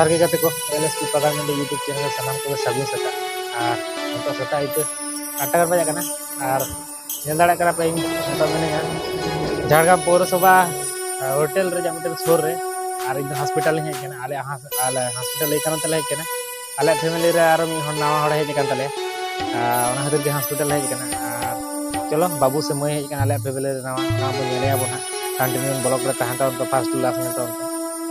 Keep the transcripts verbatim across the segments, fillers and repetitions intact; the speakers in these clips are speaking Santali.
ᱡᱚᱦᱟᱨ ᱜᱮ ᱜᱟᱛᱮ ᱠᱚ, ᱮᱞ ᱮᱥ ᱯᱤ ᱯᱟᱜᱟᱱ ᱢᱟᱹᱱᱰᱤ YouTube ᱪᱮᱱᱮᱞ ᱨᱮ ᱥᱟᱱᱟᱢ ᱠᱚᱜᱮ ᱥᱟᱹᱜᱩᱱ ᱥᱮᱛᱟᱜ᱾ ᱟᱨ ᱱᱤᱛᱚᱜ ᱥᱮᱛᱟᱜ ᱤᱛᱟᱹ ᱟᱴ ᱴᱟᱠᱟ ᱵᱟᱡᱟᱜ ᱠᱟᱱᱟ᱾ ᱟᱨ ᱧᱮᱞ ᱫᱟᱲᱮᱭᱟᱜ ᱠᱟᱱᱟ ᱯᱮ, ᱤᱧ ᱱᱤᱛᱚᱜ ᱢᱤᱱᱟᱹᱧᱟ ᱡᱷᱟᱲᱜᱨᱟᱢ ᱯᱳᱣᱨᱚᱥᱚᱵᱷᱟ ᱦᱳᱴᱮᱞ ᱨᱮᱭᱟᱜ ᱢᱤᱫᱴᱮᱱ ᱥᱩᱨ ᱨᱮ᱾ ᱟᱨ ᱤᱧ ᱫᱚ ᱦᱚᱥᱯᱤᱴᱟᱞ ᱤᱧ ᱦᱮᱡ ᱟᱠᱟᱱᱟ᱾ ᱟᱞᱮ ᱦᱟᱥ-, ᱟᱞᱮ ᱦᱚᱥᱯᱤᱴᱟᱞ ᱮᱭ ᱠᱟᱨᱚᱱ ᱛᱮᱞᱮ ᱦᱮᱡ ᱟᱠᱟᱱᱟ, ᱟᱞᱮᱭᱟᱜ ᱯᱷᱮᱢᱮᱞᱤ ᱨᱮ ᱟᱨᱚ ᱢᱤᱫ ᱦᱚᱲ ᱱᱟᱣᱟ ᱦᱚᱲᱮ ᱦᱮᱡ ᱟᱠᱟᱱ ᱛᱟᱞᱮᱭᱟ᱾ ᱟᱨ ᱚᱱᱟ ᱠᱷᱟᱹᱛᱤᱨ ᱜᱮ ᱦᱚᱥᱯᱤᱴᱟᱞ ᱞᱮ ᱦᱮᱡ ᱟᱠᱟᱱᱟ᱾ ᱟᱨ ᱪᱚᱞᱚ, ᱵᱟᱹᱵᱩ ᱥᱮ ᱢᱟᱹᱭ ᱦᱮᱡ ᱟᱠᱟᱱᱟ ᱟᱞᱮᱭᱟᱜ ᱯᱷᱮᱢᱮᱞᱤ ᱨᱮ ᱱᱟᱣᱟ, ᱱᱟᱣᱟ ᱵᱚᱱ ᱧᱮᱞᱮᱭᱟ ᱵᱚᱱ ᱦᱟᱸᱜ᱾ ᱠᱚᱱᱴᱤᱱᱤᱭᱩ ᱵᱞᱚᱜ ᱨᱮ ᱛᱟᱦᱮᱱ ᱛᱟᱵᱚᱱ ᱯᱮ, ᱯᱷᱟᱥᱴ ᱴᱩ ᱞᱟᱥᱴ ᱧᱮᱞ ᱛᱟᱵᱚᱱ ᱯᱮ᱾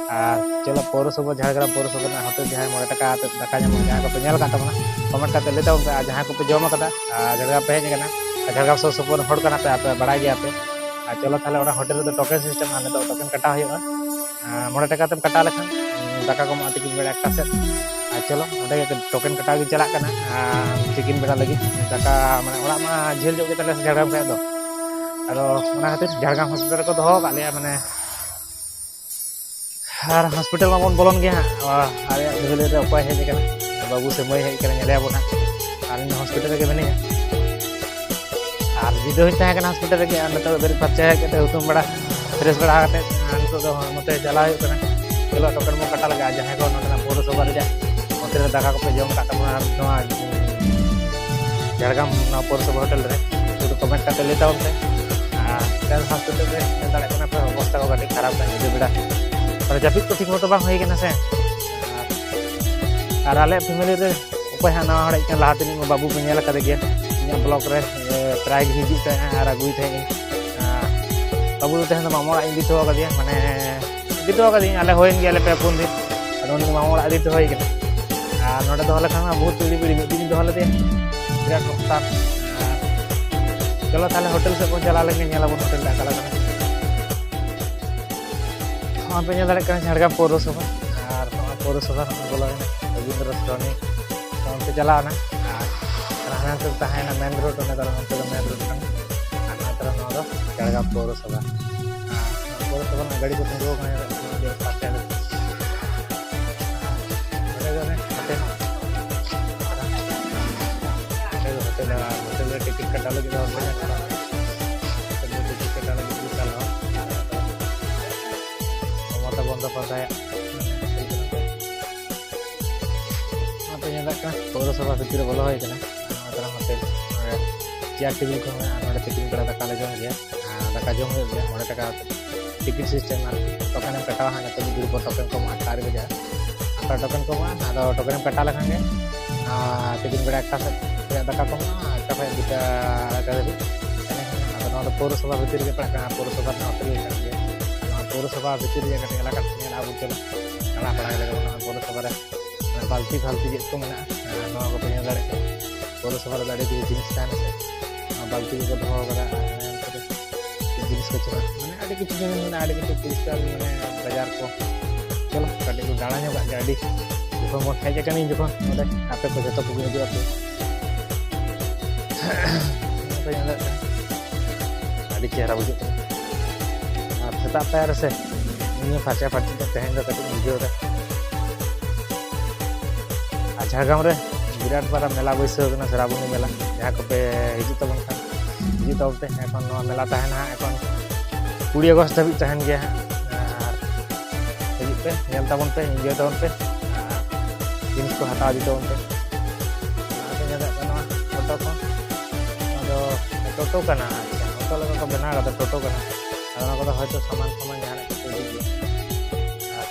ᱟᱨ ᱪᱚᱞᱚ, ᱯᱳᱣᱨᱚᱥᱚᱵᱷᱟ, ᱡᱷᱟᱲᱜᱨᱟᱢ ᱯᱳᱣᱨᱚᱥᱚᱵᱷᱟ ᱨᱮᱱᱟᱜ ᱦᱳᱴᱮᱞ ᱡᱟᱦᱟᱸᱭ ᱢᱚᱬᱮ ᱴᱟᱠᱟ ᱟᱛᱮᱫ ᱫᱟᱠᱟ ᱧᱟᱢᱚᱜᱼᱟ, ᱡᱟᱦᱟᱸᱭ ᱠᱚᱯᱮ ᱧᱮᱞ ᱟᱠᱟᱫ ᱛᱟᱵᱚᱱᱟ, ᱠᱚᱢᱮᱱᱴ ᱠᱟᱛᱮ ᱞᱟᱹᱭ ᱛᱟᱵᱚᱱ ᱯᱮ᱾ ᱟᱨ ᱡᱟᱦᱟᱸᱭ ᱠᱚᱯᱮ ᱡᱚᱢ ᱟᱠᱟᱫᱟ, ᱟᱨ ᱡᱷᱟᱲᱜᱨᱟᱢ ᱯᱮ ᱦᱮᱡ ᱟᱠᱟᱱᱟ, ᱟᱨ ᱡᱷᱟᱲᱜᱨᱟᱢ ᱥᱩᱨ ᱥᱩᱯᱩᱨ ᱨᱮᱱ ᱦᱚᱲ ᱠᱟᱱᱟ ᱯᱮ, ᱟᱯᱮ ᱵᱟᱲᱟᱭ ᱜᱮᱭᱟ ᱯᱮ᱾ ᱟᱨ ᱪᱚᱞᱚ ᱛᱟᱦᱚᱞᱮ, ᱚᱱᱟ ᱦᱳᱴᱮᱞ ᱨᱮᱫᱚ ᱴᱳᱠᱮᱱ ᱥᱤᱥᱴᱮᱢ, ᱟᱨ ᱱᱤᱛᱚᱜ ᱴᱳᱠᱮᱱ ᱠᱟᱴᱟᱣ ᱦᱩᱭᱩᱜᱼᱟ᱾ ᱟᱨ ᱢᱚᱬᱮ ᱴᱟᱠᱟ ᱛᱮᱢ ᱠᱟᱴᱟᱣ ᱞᱮᱠᱷᱟᱱ, ᱩᱸ, ᱫᱟᱠᱟ ᱠᱚ ᱮᱢᱚᱜᱼᱟ ᱛᱤᱠᱤᱱ ᱵᱮᱲᱟ ᱮᱠᱴᱟ ᱥᱮᱫ᱾ ᱟᱨ ᱪᱚᱞᱚ, ᱚᱸᱰᱮ ᱜᱮ ᱴᱳᱠᱮᱱ ᱠᱟᱴᱟᱣ ᱜᱮ ᱪᱟᱞᱟᱜ ᱠᱟᱱᱟ᱾ ᱟᱨ ᱛᱤᱠᱤᱱ ᱵᱮᱲᱟ ᱞᱟᱹᱜᱤᱫ ᱫᱟᱠᱟ, ᱢᱟᱱᱮ, ᱚᱲᱟᱜ ᱢᱟ ᱡᱷᱟᱹᱞ ᱧᱚᱜ ᱜᱮ ᱛᱟᱞᱮᱭᱟ ᱥᱮ ᱡᱷᱟᱲᱜᱨᱟᱢ ᱠᱷᱚᱱ ᱫᱚ᱾ ᱟᱫᱚ ᱚᱱᱟ ᱠᱷᱟᱹᱛᱤᱨ ᱡᱷᱟᱲᱜᱨᱟᱢ ᱦᱚᱥᱯᱤᱴᱟᱞ ᱨᱮᱠᱚ ᱫᱚᱦᱚ ᱟᱠᱟᱫ ᱞᱮᱭᱟ, ᱢᱟᱱᱮ, ᱟᱨ ᱦᱚᱥᱯᱤᱴᱟᱞ ᱢᱟᱵᱚᱱ ᱵᱚᱞᱚᱱ ᱜᱮ ᱦᱟᱸᱜ᱾ ᱟᱞᱮᱭᱟᱜ ᱫᱷᱩᱞᱟᱹ ᱨᱮ ᱚᱠᱚᱭ ᱦᱮᱡ ᱟᱠᱟᱱᱟ? ᱵᱟᱹᱵᱩ ᱥᱮ ᱢᱟᱹᱭ ᱦᱮᱡ ᱟᱠᱟᱱᱟ, ᱧᱮᱞᱮᱭᱟᱵᱚᱱ ᱦᱟᱸᱜ᱾ ᱟᱨ ᱤᱧ ᱫᱚ ᱦᱚᱥᱯᱤᱴᱟᱞ ᱨᱮᱜᱮ ᱢᱤᱱᱟᱹᱧᱟ᱾ ᱟᱨ ᱧᱤᱫᱟᱹ ᱦᱚᱸᱧ ᱛᱟᱦᱮᱸ ᱠᱟᱱᱟ ᱦᱚᱥᱯᱤᱴᱟᱞ ᱨᱮᱜᱮ, ᱟᱨ ᱱᱤᱛᱚᱜ ᱵᱮᱨᱮᱫ ᱯᱷᱟᱨᱪᱟ ᱦᱮᱡ ᱠᱟᱛᱮ ᱦᱩᱛᱩᱢ ᱵᱟᱲᱟ, ᱯᱷᱨᱮᱥ ᱵᱟᱲᱟ ᱠᱟᱛᱮ, ᱟᱨ ᱱᱤᱛᱚᱜ ᱫᱚ ᱱᱚᱛᱮ ᱪᱟᱞᱟᱣ ᱦᱩᱭᱩᱜ ᱠᱟᱱᱟ᱾ ᱪᱚᱞᱚ, ᱴᱳᱠᱮᱱ ᱵᱚᱱ ᱠᱟᱴᱟ ᱞᱮᱜᱟ᱾ ᱡᱟᱦᱟᱸᱭ ᱠᱚ ᱱᱚᱰᱮᱱᱟᱜ ᱯᱳᱣᱨᱚᱥᱚᱵᱷᱟ ᱨᱮᱭᱟᱜ ᱦᱳᱴᱮᱞ ᱨᱮ ᱫᱟᱠᱟ ᱠᱚᱯᱮ ᱡᱚᱢ ᱟᱠᱟᱫ ᱛᱟᱵᱚᱱᱟ, ᱟᱨ ᱱᱚᱣᱟ ᱡᱷᱟᱲᱜᱨᱟᱢ ᱱᱚᱣᱟ ᱯᱳᱣᱨᱚᱥᱚᱵᱷᱟ ᱦᱳᱴᱮᱞ ᱨᱮ, ᱥᱩᱫᱷᱩ ᱠᱚᱢᱮᱱᱴ ᱠᱟᱛᱮ ᱞᱟᱹᱭ ᱛᱟᱵᱚᱱ ᱯᱮ᱾ ᱟᱨ ᱦᱚᱥᱯᱤᱴᱟᱞ ᱨᱮ ᱧᱮᱞ ᱫᱟᱲᱮᱭᱟᱜ ᱠᱟᱱᱟ ᱯᱮ, ᱚᱵᱚᱥᱛᱟ ᱠᱚ ᱠᱟᱹᱴᱤᱡ ᱠᱷᱟᱨᱟᱯ ᱜᱮᱭᱟ ᱧᱤᱫᱟᱹ ᱵᱮᱲᱟ᱾ ᱟᱨ ᱡᱟᱹᱯᱤᱫ ᱠᱚ ᱴᱷᱤᱠ ᱢᱚᱛᱚ ᱵᱟᱝ ᱦᱩᱭ ᱠᱟᱱᱟ ᱥᱮ᱾ ᱟᱨ ᱟᱞᱮ ᱯᱷᱮᱢᱮᱞᱤ ᱨᱮ ᱚᱠᱚᱭ ᱦᱟᱸᱜ ᱱᱟᱣᱟ ᱦᱚᱲ ᱦᱮᱡ ᱠᱟᱱᱟ, ᱞᱟᱦᱟ ᱛᱮᱱᱤᱡ ᱢᱟ ᱵᱟᱹᱵᱩ ᱯᱮ ᱧᱮᱞ ᱟᱠᱟᱫᱮ ᱜᱮᱭᱟ, ᱤᱧᱟᱹᱜ ᱵᱞᱚᱜ ᱨᱮ, ᱮ, ᱯᱨᱟᱭ ᱜᱮ ᱦᱤᱡᱩᱜ ᱛᱟᱦᱮᱸᱜᱼᱟ ᱟᱨ ᱟᱹᱜᱩᱭ ᱛᱟᱦᱮᱸᱜ ᱤᱧ᱾ ᱟᱨ ᱵᱟᱹᱵᱩ ᱫᱚ ᱛᱟᱦᱮᱸ ᱫᱚ ᱢᱟᱢᱟ ᱚᱲᱟᱜ ᱤᱧ ᱤᱫᱤ ᱦᱚᱴᱚ ᱟᱠᱟᱫᱮᱭᱟ, ᱢᱟᱱᱮ, ᱤᱫᱤ ᱦᱚᱴᱚ ᱟᱠᱟᱫᱤᱧ, ᱟᱞᱮ ᱦᱩᱭᱮᱱ ᱜᱮᱭᱟᱞᱮ ᱯᱮ ᱯᱩᱱ ᱫᱤᱱ᱾ ᱟᱫᱚ ᱩᱱᱤ ᱫᱚ ᱢᱟᱢᱟ ᱚᱲᱟᱜ ᱤᱫᱤ ᱦᱚᱴᱚ ᱦᱩᱭ ᱠᱟᱱᱟ᱾ ᱟᱨ ᱱᱚᱰᱮ ᱫᱚᱦᱚ ᱞᱮᱠᱷᱟᱱ ᱢᱟ ᱵᱚᱦᱩᱛ ᱤᱲᱤ ᱵᱤᱲᱤ, ᱢᱤᱫ ᱫᱤᱱ ᱫᱚᱦᱚ ᱞᱮᱫᱮᱭᱟ, ᱵᱤᱨᱟᱴ ᱨᱚᱠᱛᱟᱨ᱾ ᱟᱨ ᱪᱚᱞᱚ ᱛᱟᱦᱚᱞᱮ ᱦᱳᱴᱮᱞ ᱥᱮᱫ ᱵᱚᱱ ᱪᱟᱞᱟᱣ ᱞᱮᱱ ᱜᱮ, ᱧᱮᱞ ᱟᱵᱚᱱ ᱦᱳᱴᱮᱞ ᱨᱮ ᱚᱠᱟ ᱞᱮᱠᱟᱱᱟ᱾ ᱱᱚᱣᱟ ᱯᱮ ᱧᱮᱞ ᱫᱟᱲᱮᱭᱟᱜ ᱠᱟᱱᱟ ᱡᱷᱟᱲᱜᱨᱟᱢ ᱯᱳᱣᱨᱚᱥᱚᱵᱷᱟ, ᱟᱨ ᱱᱚᱣᱟ ᱯᱳᱣᱨᱚᱥᱚᱵᱷᱟ ᱨᱮᱱᱟᱜ ᱵᱚᱞᱚᱭᱮᱱᱟ ᱨᱚᱵᱤᱱᱫᱨᱚ ᱥᱚᱨᱚᱱᱤ, ᱚᱱᱛᱮ ᱪᱟᱞᱟᱣ ᱮᱱᱟ᱾ ᱟᱨ ᱦᱟᱱᱟ ᱦᱟᱱᱛᱮ ᱛᱟᱦᱮᱸᱭᱮᱱᱟ ᱢᱮᱱ ᱨᱳᱰ, ᱚᱸᱰᱮ ᱫᱚ ᱚᱱᱛᱮ ᱫᱚ ᱢᱮᱱ ᱨᱳᱰ ᱠᱟᱱᱟ᱾ ᱟᱨ ᱱᱚᱣᱟ ᱛᱚᱨᱟ ᱱᱚᱣᱟ ᱫᱚ ᱡᱷᱟᱲᱜᱨᱟᱢ ᱯᱳᱣᱨᱚᱥᱚᱵᱷᱟ᱾ ᱟᱨ ᱱᱚᱣᱟ ᱯᱳᱣᱨᱚᱥᱚᱵᱷᱟ ᱨᱮᱱᱟᱜ ᱜᱟᱹᱰᱤ ᱠᱚ ᱛᱤᱸᱜᱩ ᱟᱠᱟᱱᱟ, ᱧᱮᱞᱚᱜ ᱠᱟᱱᱟ ᱡᱮ ᱯᱟᱥᱮ ᱨᱮ᱾ ᱱᱚᱸᱰᱮ ᱫᱚ ᱚᱱᱮ ᱦᱳᱴᱮᱞ, ᱱᱚᱸᱰᱮ ᱫᱚ ᱦᱳᱴᱮᱞ, ᱟᱨ ᱦᱳᱴᱮᱞ ᱨᱮ ᱴᱤᱠᱤᱴ ᱠᱟᱴᱟᱣ ᱞᱟᱹᱜᱤᱫ ᱫᱚ ᱦᱚᱲ ᱠᱚ ᱧᱟᱢᱚᱜᱼᱟ᱾ ᱦᱳᱴᱮᱞ ᱨᱮ ᱴᱤᱠᱤᱴ ᱠᱟᱴᱟᱣ ᱞᱟᱹᱜᱤᱫ ᱫᱚ ᱪᱟᱞᱟᱣ᱾ ᱢᱚᱢᱚᱛᱟ ᱵᱚᱱᱫᱳᱯᱟᱫᱽᱫᱷᱟᱭᱟᱜ ᱦᱳᱴᱮᱞ ᱠᱟᱱᱟ᱾ ᱯᱳᱣᱨᱚᱥᱚᱵᱷᱟ ᱵᱷᱤᱛᱤᱨ ᱨᱮ ᱵᱚᱞᱚ ᱦᱩᱭ ᱠᱟᱱᱟ᱾ ᱟᱨ ᱱᱚᱰᱮ ᱦᱳᱴᱮᱞ, ᱱᱚᱰᱮ ᱪᱮᱭᱟᱨ ᱴᱮᱵᱤᱞ ᱠᱚ ᱢᱮᱱᱟᱜᱼᱟ᱾ ᱱᱚᱰᱮ ᱛᱤᱠᱤᱱ ᱵᱮᱲᱟ ᱫᱟᱠᱟ ᱞᱮ ᱡᱚᱢ ᱜᱮᱭᱟ᱾ ᱟᱨ ᱫᱟᱠᱟ ᱡᱚᱢ ᱦᱩᱭᱩᱜ ᱜᱮᱭᱟ ᱢᱚᱬᱮ ᱴᱟᱠᱟ ᱠᱟᱛᱮ᱾ ᱴᱤᱠᱤᱴ ᱥᱤᱥᱴᱮᱢ ᱟᱨᱠᱤ, ᱴᱳᱠᱮᱱ ᱮᱢ ᱠᱟᱴᱟᱣᱟ ᱦᱟᱸᱜ, ᱱᱤᱛᱚᱜ ᱢᱤᱫ ᱜᱷᱟᱹᱲᱤ ᱯᱚᱨ ᱴᱳᱠᱮᱱ ᱠᱚ ᱮᱢᱚᱜᱼᱟ, ᱟᱴᱴᱟ ᱨᱮ ᱵᱟᱡᱟᱜᱼᱟ᱾ ᱟᱴᱴᱟ ᱴᱳᱠᱮᱱ ᱠᱚ ᱮᱢᱚᱜᱼᱟ, ᱟᱫᱚ ᱴᱳᱠᱮᱱ ᱮᱢ ᱠᱟᱴᱟᱣ ᱞᱮᱠᱷᱟᱱ ᱜᱮ, ᱟᱨ ᱛᱤᱠᱤᱱ ᱵᱮᱲᱟ ᱮᱠᱴᱟ ᱥᱮᱫ ᱨᱮᱭᱟᱜ ᱫᱟᱠᱟ ᱠᱚ ᱮᱢᱚᱜᱼᱟ, ᱮᱠᱴᱟ ᱠᱷᱚᱱ ᱫᱩᱴᱟ ᱟᱲᱟᱭᱴᱟ ᱫᱷᱟᱹᱵᱤᱡ᱾ ᱟᱫᱚ ᱱᱚᱣᱟ ᱫᱚ ᱯᱳᱣᱨᱚᱥᱚᱵᱷᱟ ᱵᱷᱤᱛᱤᱨ ᱨᱮᱜᱮ ᱯᱟᱲᱟᱜ ᱠᱟᱱᱟ, ᱯᱳᱣᱨᱚᱥᱚᱵᱷᱟ ᱨᱮᱱᱟᱜ ᱦᱳᱴᱮᱞ ᱜᱮ ᱠᱟᱱ ᱜᱮᱭᱟ᱾ ᱱᱚᱣᱟ ᱯᱳᱣᱨᱚᱥᱚᱵᱷᱟ ᱵᱷᱤᱛᱤᱨ ᱨᱮᱭᱟᱜ ᱠᱟᱹᱴᱤᱡ ᱮᱞᱟᱠᱟ ᱧᱮᱞ ᱟᱵᱚ ᱪᱚᱞᱚ, ᱫᱟᱬᱟ ᱵᱟᱲᱟ ᱞᱮᱠᱟ ᱱᱚᱣᱟ ᱯᱳᱣᱨᱚᱥᱚᱵᱷᱟ ᱨᱮ ᱵᱟᱹᱞᱛᱤ ᱯᱷᱟᱹᱞᱛᱤ ᱪᱮᱫ ᱠᱚ ᱢᱮᱱᱟᱜᱼᱟ, ᱟᱨ ᱱᱚᱣᱟ ᱠᱚᱯᱮ ᱧᱮᱞ ᱫᱟᱲᱮᱭᱟᱜ ᱠᱟᱱᱟ᱾ ᱯᱳᱣᱨᱚᱥᱚᱵᱷᱟ ᱨᱮᱫᱚ ᱟᱹᱰᱤ ᱠᱤᱪᱷᱩ ᱡᱤᱱᱤᱥ ᱛᱟᱦᱮᱱᱟ ᱥᱮ, ᱱᱚᱣᱟ ᱵᱟᱹᱞᱛᱤ ᱠᱚᱠᱚ ᱫᱚᱦᱚ ᱠᱟᱫᱟ, ᱟᱨ ᱮᱢᱟᱱ ᱠᱚᱨᱮ ᱡᱤᱱᱤᱥ ᱠᱚ ᱪᱮᱫ ᱢᱮᱱᱟᱜᱼᱟ, ᱟᱹᱰᱤ ᱠᱤᱪᱷᱩ ᱯᱚᱨᱤᱥᱠᱟᱨ ᱢᱟᱱᱮ ᱵᱟᱡᱟᱨ ᱠᱚ᱾ ᱪᱚᱞᱚ ᱠᱟᱹᱴᱤᱡ ᱵᱚᱱ ᱫᱟᱬᱟ ᱧᱚᱜᱟᱜ ᱜᱮ, ᱟᱹᱰᱤ ᱡᱚᱠᱷᱚᱱ ᱵᱚᱱ ᱦᱮᱡ ᱟᱠᱟᱱᱟ ᱡᱚᱠᱷᱚᱱ ᱱᱚᱰᱮ ᱟᱯᱮ ᱠᱚ ᱡᱚᱛᱚ ᱠᱚᱜᱮ ᱦᱤᱡᱩᱜ ᱟᱯᱮ᱾ ᱱᱚᱜᱼᱚᱭ ᱯᱮ ᱧᱮᱞᱮᱫ ᱠᱟᱱᱟ, ᱟᱹᱰᱤ ᱪᱮᱦᱨᱟ ᱵᱩᱡᱷᱟᱹᱜ ᱠᱟᱱᱟ᱾ ᱟᱨ ᱥᱮᱛᱟᱜ ᱯᱟᱭᱟᱨ ᱨᱮ ᱥᱮ ᱱᱤᱭᱟᱹ ᱯᱷᱟᱨᱪᱟ ᱯᱷᱟᱹᱨᱪᱤ ᱛᱮ ᱛᱮᱦᱮᱧ ᱫᱚ ᱠᱟᱹᱴᱤᱡ ᱤᱧ ᱵᱩᱡᱷᱟᱹᱣ ᱮᱫᱟ᱾ ᱟᱨ ᱡᱷᱟᱲᱜᱨᱟᱢ ᱨᱮ ᱵᱤᱨᱟᱴ ᱯᱟᱨᱟ ᱢᱮᱞᱟ ᱵᱟᱹᱭᱥᱟᱹᱣ ᱠᱟᱱᱟ, ᱥᱨᱟᱵᱚᱱᱤ ᱢᱮᱞᱟ᱾ ᱡᱟᱦᱟᱸ ᱠᱚᱯᱮ ᱦᱤᱡᱩᱜ ᱛᱟᱵᱚᱱ ᱠᱷᱟᱱ ᱦᱤᱡᱩᱜ ᱛᱟᱵᱚᱱ ᱯᱮ᱾ ᱮᱠᱷᱚᱱ ᱱᱚᱣᱟ ᱢᱮᱞᱟ ᱛᱟᱦᱮᱱᱟ ᱦᱟᱸᱜ, ᱮᱠᱷᱚᱱ ᱠᱩᱲᱤ ᱟᱜᱚᱥᱴ ᱫᱷᱟᱹᱵᱤᱡ ᱛᱟᱦᱮᱱ ᱜᱮᱭᱟ ᱦᱟᱸᱜ᱾ ᱟᱨ ᱦᱤᱡᱩᱜ ᱯᱮ, ᱧᱮᱞ ᱛᱟᱵᱚᱱ ᱯᱮ, ᱤᱱᱡᱚᱭ ᱛᱟᱵᱚᱱ ᱯᱮ, ᱟᱨ ᱡᱤᱱᱤᱥ ᱠᱚ ᱦᱟᱛᱟᱣ ᱤᱫᱤ ᱛᱟᱵᱚᱱ ᱯᱮ᱾ ᱚᱱᱟ ᱯᱮ ᱧᱮᱞ ᱫᱟᱲᱮᱭᱟᱜ ᱠᱟᱱᱟ, ᱱᱚᱣᱟ ᱴᱳᱴᱳ ᱠᱚ, ᱱᱚᱣᱟ ᱫᱚ ᱴᱳᱴᱳ ᱠᱟᱱᱟ᱾ ᱟᱪᱪᱷᱟ, ᱚᱴᱳ ᱞᱮᱠᱟ ᱠᱚ ᱵᱮᱱᱟᱣ ᱠᱟᱫᱟ, ᱴᱳᱴᱳ ᱠᱟᱱᱟ᱾ ᱟᱫᱚ ᱚᱱᱟ ᱠᱚᱫᱚ ᱦᱚᱭᱛᱳ ᱥᱟᱢᱟᱱ ᱥᱟᱢᱟᱱ ᱡᱟᱦᱟᱱᱟᱜ ᱠᱚ ᱤᱫᱤ ᱜᱮᱭᱟ᱾ ᱟᱨ